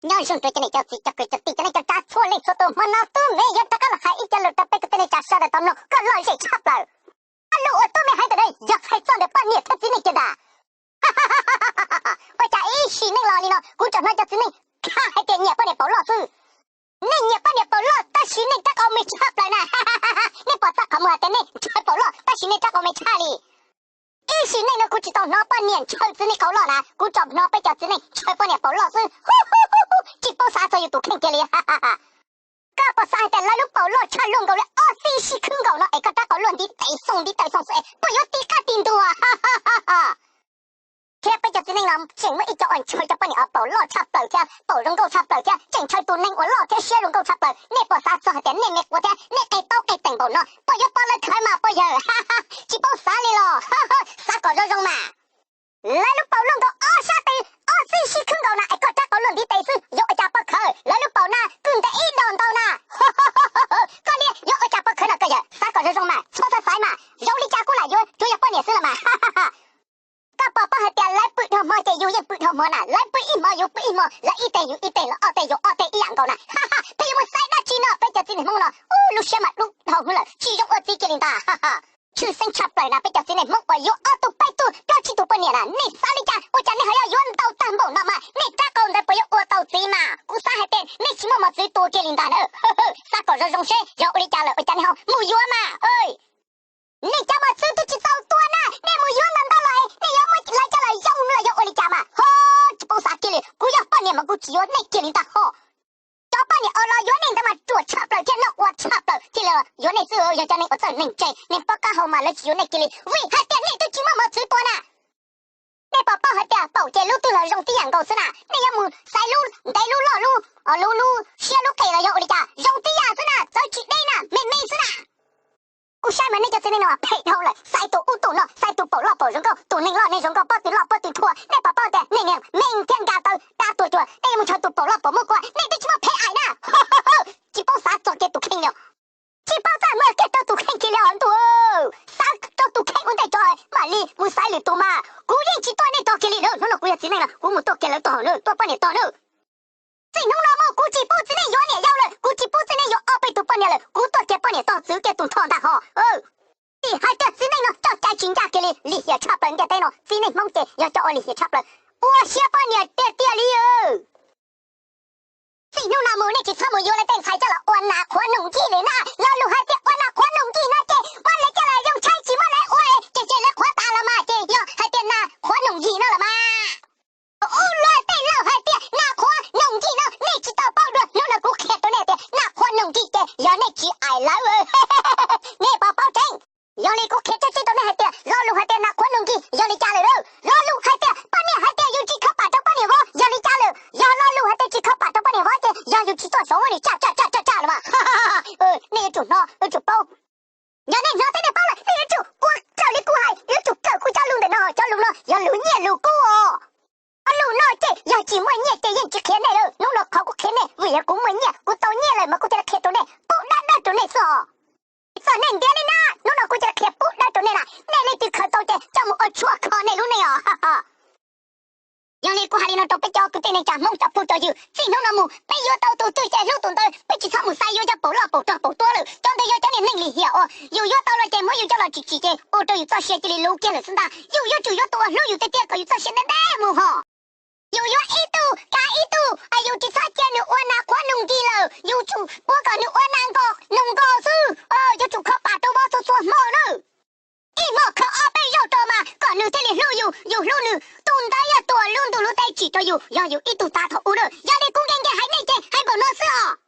Nyob zoo rau cov niam cov txiv cov kwv cov tij cov neej cov tsav txhua leej txhua tus, hmo no tub me yuav rov qab los hais ib co lus rau peb kwv tij neej tsa sawv daws tau mloog kom lom zem tshaj plaws. Ob lus uas tub me hais ntawm no yog txhais txog ntawm poj niam thiab txiv neej kiag ntag. Ua cas ib sim neej los li no kuv tseem hnov cov txiv neej tham hais tias nyiam poj niam paum loj xwb. Nej nyiam poj niam paum loj tab sis nej rab qau me tshaj plaws na. Nej pom txaj qhov muag hais tias nej ntshaw paum loj tab sis nej rab qau me tshaj li. Ib sim neej no kuv tsis tau hnov poj niam ntshaw txiv neej qau loj na, kuv tsuas hnov peb cov txiv neej ntshaw poj niam paum loj xwb. Tsis paub xav txog yus tus kheej kiag li. Koj puas xav hais tias lawv lub paum loj tshaj luaj nkaus li ob txij sib khwb nkaus no es koj rab qau luaj ntiv tes xoo ntiv taw xoo xwb es puas yuav ti qab ti ntuag? Thiab peb cov txiv neej no tseem muaj ib co uas ntshaw cov poj niam paum loj tshaj plaws thiab paum zoo nkauj tshaj plaws thiab tseem ntshaw tus neeg uas loj thiab siab zoo nkauj tshaj plaws. Nej puas xav txog hais tias nej me quav thiab nej qe taub qe teem npaum no puas yuav pov lawv khawv mas puas yawg? Tsis paub xav li los xav kom zoo zoo mas. Lawv lub paum luaj nkaus ob sab tes, ob txij sib khwb nkaus na es koj rab qau luaj ntiv tes xwb yuav ua cas pov khawv? Lawv lub paum na kwj ntev ib dos ntau na. Koj liab yuav ua cas pov khawv no koj yawg? Xav kom zoo zoo mas, txhob xav xaiv mas, zoo li cas kuj lam yuav, tsuav yog poj niam xwb los mas. Koj puas paub hais tias lawv pw dhau hmo ces yus yeej pw dhau hmo na, lawv pw ib hmo yus pw ib hmo, lawv ib teg yus ib teg, lawv ob teg yus ob teg ib yam nkaus na. Peb yuav mus xaiv dab tsi no, peb cov txiv neej Hmoob no lub siab mas dub dhau hwv lawm, tsis zoo ua txiv kiag li ntag. Tshwj xeeb tshaj plaws na peb cov txiv neej Hmoob uas yuav ob tug peb tug plaub tsib tug poj niam na, nej xav li cas? Ua cas nej ho yuav yuav ntau tag npaum no mas nej rab qau ntawd puas yuav ua tau txiv mas? Kuv xav hais tias nej tsis muaj mos txwv tua kiag li ntag na. Xav kom zoo zoo seb yog ua li cas lawm ua cas nej ho mus yuav mas. Nej cov mos txwv twb tsis txaus tua na, nej mus yuav ntau ntau los nej yuav muab lawv coj los yoo los yog ua li cas mas ho tsis paub xav kiag li. Kuv yog poj niam mas kuv tsis yuav nej kiag li ntag ho. Cov poj niam uas los yuav nej ntawd mas ruam tshaj plaws thiab noj ua tshaj plaws thiaj li yuav nej xwb. Yog cov neeg uas txawj neeg ntse neeg paub qab hau mas lawv tsis yuav nej kiag li vim hais tias nej twb tsis muaj mos txwv tua na. Nej puas paub hais tias paum ces lub twg los zoo tib yam nkaus xwb na? Nej yuav mus xaiv lub ntev lub loj lub, lub lub siab lub qis los yog ua li cas zoo tib yam xwb na, txawv tsis deb na, me me xwb na. Kuv saib mas nej cov txiv neej no phem dhau lawm, xaiv tus ub tus no, xaiv tus paum loj paum zoo nkauj, tus neeg loj neeg zoo nkauj, pob tw loj pob tw thuam. Nej puas paub tias nej niag me thiab nka taw dab tuag cuag, nej yuav mus ntshaw tus paum loj paum muaj kua, nej twb tsis muaj phem aim na. Tsis paub xav txog kiag tus kheej li. Tsis paub txaj muag kiag rau tus kheej kiag li os ntuj. Xav rau tus kheej ua ntej tso mam li mus xaiv lwm tus mas. Kuv yeej tsis tuaj nej tog kiag li na, hnub no kuv yog txiv neej los kuv mus tuaj kiag lawv tog na, tuaj poj niam tog na. Txij hnub no mus kuv tsis pub txiv neej yuav niam yau lawm, kuv tsis pub txiv neej yuav ob peb tug poj niam lawm, kuv tuaj kiag poj niam tog txwv kiag tus ntho ntag ho. Vim hais tias txiv neej no coj cai tsis ncaj kiag li, lim hiam tshaj plaws ntiaj teb no, txiv neej Hmoob ces yog cov uas lim hiam tshaj plaws, ua siab poj niam tiag tiag li. Txij hnub no mus nej tsis txhob mus yuav lawv tej ntxhais coj los ua nas qhuav noog yij lawm na. Lo lus hais tias ua nas qhuav noog yij no ces muab lawv coj los yoo tshaib tsis muab lawv ua, ces ces lawv qhuav tas los mas ces yog hais tias nas qhuav noog yij no los mas. Ub, luag tej laus hais tias nas qhuav noog yij no nej tsis tau paub dua, hnub no kuv qhia rau nej tias nas qhuav noog yij ces yog nej tsis aim lawv. Nej puas paub tseeb? Yog li kuv qhia tseeb tseeb rau nej hais tias lo lus hais tias nas qhuav noog yij yog li cas lawm? Lo lus hais tias poj niam hais tias yus tsis khav pam rau poj niam vov yog li cas lawm? Yog lo lus hais tias tsis khav pam rau poj niam vov ces yog yus tsis tuaj saum ua niam tsaj tsaj tsaj tsaj los mas. Nej yuav tsum hnov, yuav tsum paub. Yog nej hnov thiab nej paub lawm nej yuav tsum ua raws li kuv hais, yuav tsum kawm kuv cov lus ntawm no, cov lus no yog lus nyiaj lus kub os. Cov lus no ces yog tsis muaj nyiaj ces yeej tsis qhia nej lawm. Hnub no qhov kuv qhia nej vim yog kuv muaj nyiaj, kuv tau nyiaj lawm mas kuv thiaj li qhia rau nej, pub dab dawb rau nej xwb os. Txog nej ntiav li na, hnub no kuv thiaj li qhia pub dawb rau nej na, nej leej twg khaws tau ces coj mus ua tshuaj kho nej lub neej os. Yog li kuv hais li no rau peb cov kwv tij neej tsa Hmoob cov phooj cov ywg, txij hnub no mus peb yuav tau tus twg ces hlub tus ntawd, peb tsis txhob mus xaiv yuav cov paum loj paum rog paum tuab lawm. Cov ntawd yog cov niag neeg lim hiam uas yus yuav tau los ces muab yus coj los tsim tsim ces ua rau yus txoj sia cia li luv kiag lawm xwb ntag. Yus yuav tsum yuav tus uas hlub yus tiag tiag kom yus txoj sia deb deb mus hos. Yus yuav ib tug kav ib tug, yus tsis txhob cia nws ua nas qhuav noog yij lawm, yus tsum pub kom nws ua nas nkos noog nkos xwb. Yuav tsum khav pam rau vov txhua txhua hmo nawb. Ib hmo khaws ob peb zaug rau mas kom nws thiaj li hlub yus, yus hlub nws. Tus ntawd yog tus uas lub ntuj lub teb tsim rau yus, yog yus ib tug tag thaum ub na. Yog li kuv nkees nkees hais nej ces hais npaum no xwb os.